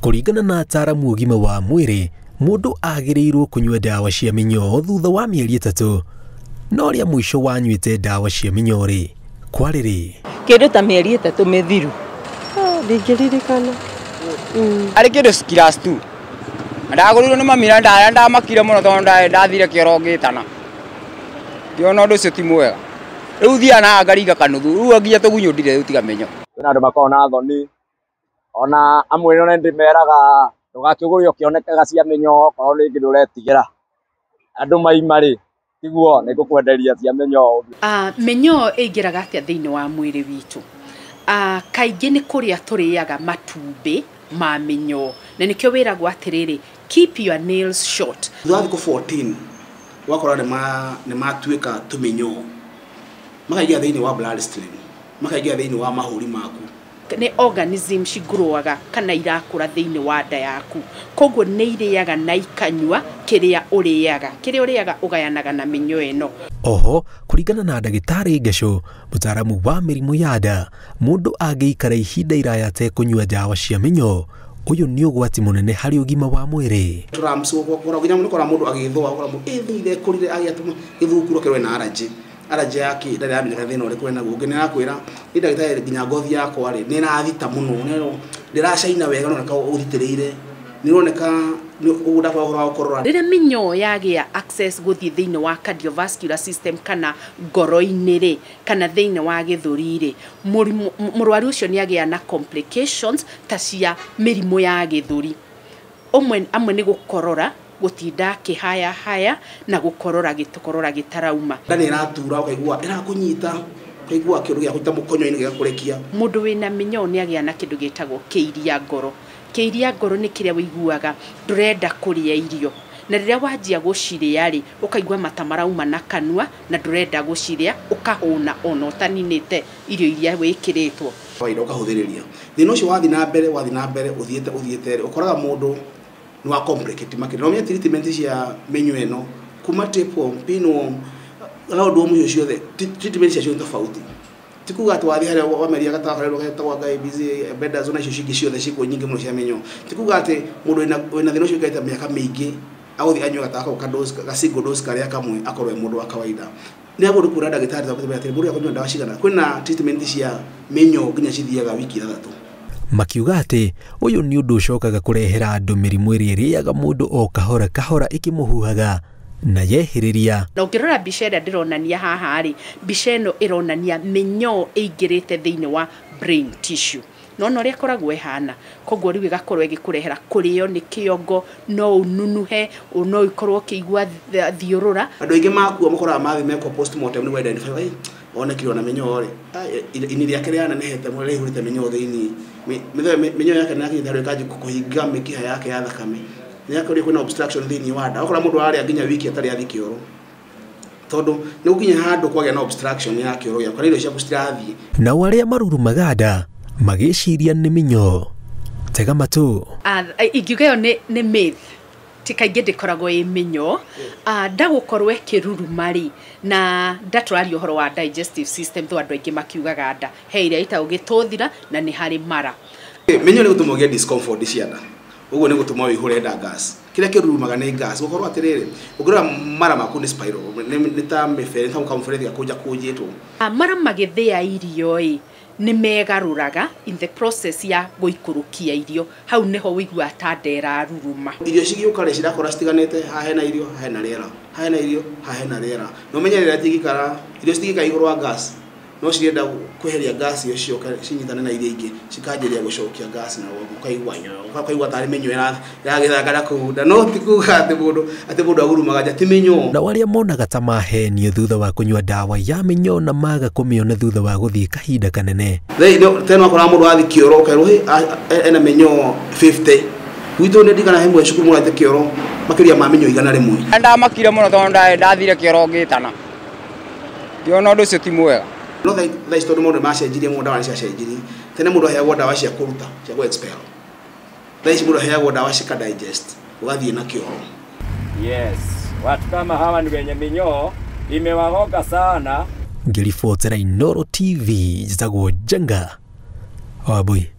Kũringana na ataaramu ũgima wa mwĩrĩ, mũndũ agĩrĩirwo kũnyua ndawa cia mĩnyoo thutha wa mĩeri 3. No rĩa mũico wanyuĩte ndawa cia mĩnyoo rĩ, kwarĩ rĩ? Kĩndũ ta mĩeri 3 mĩthiru. Ndingĩririkana. Arĩ kĩndũ class 2. Ndagũrĩirwo nĩ mami na ndamakire mũno tondũ ndathire kĩoro ngĩtana. Ngĩona ũndũ ũcio ti mwega. Rĩu thiaga na ngaringa kanuthu, rĩu nginya tũgunyũ ndirĩ rĩu tiga mĩnyoo. Kwĩna andũ makoragwo na thoni, ona amwe nĩ ndĩmeraga ndũgakĩgũre ũkĩonekaga cia mĩnyoo okorwo rĩngĩ nĩũretigĩra. Andũ maima rĩ, tiguo nĩngũkwenderia cia mĩnyoo. Mĩnyoo ĩingĩraga atĩa thĩinĩ wa mwĩrĩ witũ? Kaingĩ nĩ kũrĩa tũrĩaga matumbĩ ma mĩnyoo, na nĩkĩo wĩragwo atĩrĩrĩ, keep your nails short. Thutha wa thikũ 14 wakora nĩ matuĩka tũmĩnyoo, makaingĩra thĩinĩ wa bloodstream, makaingĩra thĩinĩ wa mahũri maku. Nĩ organism cingũrũaga kana irakũra thĩinĩ wa nda yaku, koguo nĩ irĩaga na ikanyua kĩrĩa ũrĩaga, kĩrĩa ũrĩaga ũgayanaga na mĩnyoo ĩno. Oho, kũringana na ndagĩtarĩ Ngecũ, mũtaaramu wa mĩrimũ ya nda, mũndũ angĩikara ihinda iraya atekũnyua ndawa cia mĩnyoo, ũyũ nĩ ũgwati mũnene harĩ ũgima wa mwĩrĩ. Nginya nĩ ũkora mũndũ agĩthũa, ũkora mũndũ ĩthũire ĩkũrire agĩa gĩthukuro kĩrĩa ena allergy. Allergy yake ndarĩ yamenyeka thĩna ũrĩkũ enaguo. Ũngĩ nĩ arakwĩra, niĩ ndagĩtarĩ nginya ngothi yakwa rĩ, nĩ ĩrathita mũno, ndĩracaina wega, nĩũroneka ũthitĩrĩire, nĩũroneka ũguo ndakwaga ũhoro wa gũkorora. Rĩrĩa mĩnyoo yagĩa access gũthiĩ thĩinĩ wa cardiovascular system kana ngoro-inĩ rĩ, kana thĩinĩ wa gĩthũri rĩ, mũrwaru ũcio nĩ agĩa na complications ta cia mĩrimũ ya gĩthũri. Amwe nĩ gũkorora, gũtinda akĩhaya haya na gũkorora gĩtũkorora gĩtarauma. Nda nĩ ĩratura ũkaigua ĩrakũnyita, ũkaigua kĩũndũ gĩa kũnyita mũkonyo-inĩ gĩgakũrekia. Mũndũ wĩna mĩnyoo nĩ agĩa na kĩndũ gĩtagwo kĩiria ngoro. Kĩiria ngoro nĩ kĩrĩa ũiguaga ndũrenda kũrĩa irio, na rĩrĩa wanjia gũcirĩa rĩ, ũkaigua mata marauma na kanua na ndũrenda gũcirĩa, ũkahũna ona ũtaninĩte irio iria wĩkĩrĩtwo. Kawaida ũkahũthĩrĩria. Thĩna ũcio wathiĩ na mbere, wathiĩ na mbere, ũthiĩte, ũthiĩte rĩ, ũkoraga mũndũ nĩ wa complicate makĩria. No ũmenye treatment cia mĩnyoo ĩno, kuma tapeworm, pinworm, roundworm icio ciothe, treatment ciacio nĩ tofauti. Ti kuga atĩ wathiĩ harĩa wameria gatawa karĩa getagwo ABC, Bendazole na icio cingĩ ciothe ciĩkuo nyingĩ mũno cia mĩnyoo. Ti kuga atĩ mũndũ wĩna thĩna ũcio ũikarĩte mĩaka mĩingĩ agũthiĩ anyue gatawa kau ka single dose karĩa kamwe akorwo e mũndũ wa kawaida. Nĩ agũrũ kuona ndagĩtarĩ ta atĩ mũndũ akũnyua ndawa cigana. Kwĩna treatment cia mĩnyoo nginya cithiaga wiki 6. Makiuga atĩ ũyũ nĩ ũndũ ũcokaga kũrehera andũ mĩrimũ ĩrĩa ĩrĩaga mũndũ o kahora kahora ĩkĩmũhuhaga na yehĩrĩria. Na ũngĩrora mbica ĩrĩa ndĩronania haha rĩ, mbica ĩno ĩronania mĩnyoo ĩingĩrĩte thĩinĩ wa brain tissue. Nona ũrĩa ĩkoragwo ĩhana, koguo rĩu ĩgakorwo ĩgĩkũrehera kũrĩo nĩ kĩongo, no ũnunuhe, no ũkorwo ũkĩigua thiũrũra. Andũ aingĩ makua makoraga mathiĩ mekwo postmortem nĩguo identify, onekire ona mĩnyoo rĩ, ini rĩake rĩanenehete mũno rĩihũrĩte mĩnyoo thĩinĩ. Mĩnyoo yake nĩ yakinyĩte harĩa ĩkanjia kũhinga mĩkiha yake ya thakame. Nĩ yakorwo kwĩna obstruction thĩinĩ wa nda. Ũkora mũndũ ararĩa nginya wiki atarĩ athiĩ kĩoro. Tondũ nĩ gũkinya handũ kwagĩa na obstruction ya kĩoro gĩaku, kana irio ciaku citirathiĩ. Nao arĩa marurumaga nda magĩciria nĩ mĩnyoo. Tega matũ. Ingiuga ĩyo nĩ myth. Ti kaingĩ ndĩkoragwo ĩ mĩnyoo. Nda gũkorwo ĩkĩruruma rĩ, na nda tũraria ũhoro wa digestive system, tondũ andũ aingĩ makiugaga nda. He ĩrĩa ĩtagwo gĩtũthira na nĩ harĩ mara. Mĩnyoo nĩ gũtũma ũgĩe discomfort cia nda. Ũguo nĩ gũtũma ũihũre nda gas. Kĩrĩa kĩrurumaga nĩ gas. Gũkorwo atĩrĩrĩ, ũngĩrora mara maku nĩ spiral, nĩ ta mĩberethi, nĩ ta kamũberethi gakũnjakũnjĩtwo. Mara magĩthĩa irio ĩ, nĩ megarũraga in the process ya gũikũrũkia irio. Hau nĩho ũiguaga ta nda ĩraruruma. Irio cigĩũka rĩ, cirakora citiganĩte, haha hena irio, haha hena rĩera, haha hena irio, haha hena rĩera. Na ũmenye rĩrĩa cingĩikara, irio citingĩikara igũrũ wa gas, no cirenda kweheria gas ĩyo cicoke cinyitane na iria ingĩ, cikanjĩrĩria gũcokia gas na ũkaigua nyo, ũkaigua tarĩ mĩnyoo ĩragĩthaka na kũu nda. No ti kuga atĩ mũndũ agurumaga nja, ti mĩnyoo. Nao arĩa monaga ta mahenio thutha wa kũnyua ndawa ya mĩnyoo na maga kũmĩona thutha wa gũthiĩ kahinda kanene. Tene wakoraga mũndũ athiĩ kĩoro ũkerwo, hĩ, ena mĩnyoo 50. Gwitũ nĩ ndirikana he mũthenya cukuru mũrathiĩ kĩoro makĩria ma mĩnyoo 100. Ndamakire mũno tondũ ndathire kĩoro ngĩtana. Ngĩona ũndũ ũcio ti mwega. No thaa ici tondũ maũndũ nĩmacenjirie mũno, ndawa nĩciacenjirie. Tene mũndũ aheagwo ndawa cia kũruta, cia kũ expel. Thaa ici mũndũ aheagwo ndawa cika digest, ũgathiĩ na kĩoro. Yes, watu kama hawa ni wenye minyoo, imewagonga sana. Ngĩribotera Inooro TV, njĩtagwo Njenga Wambui.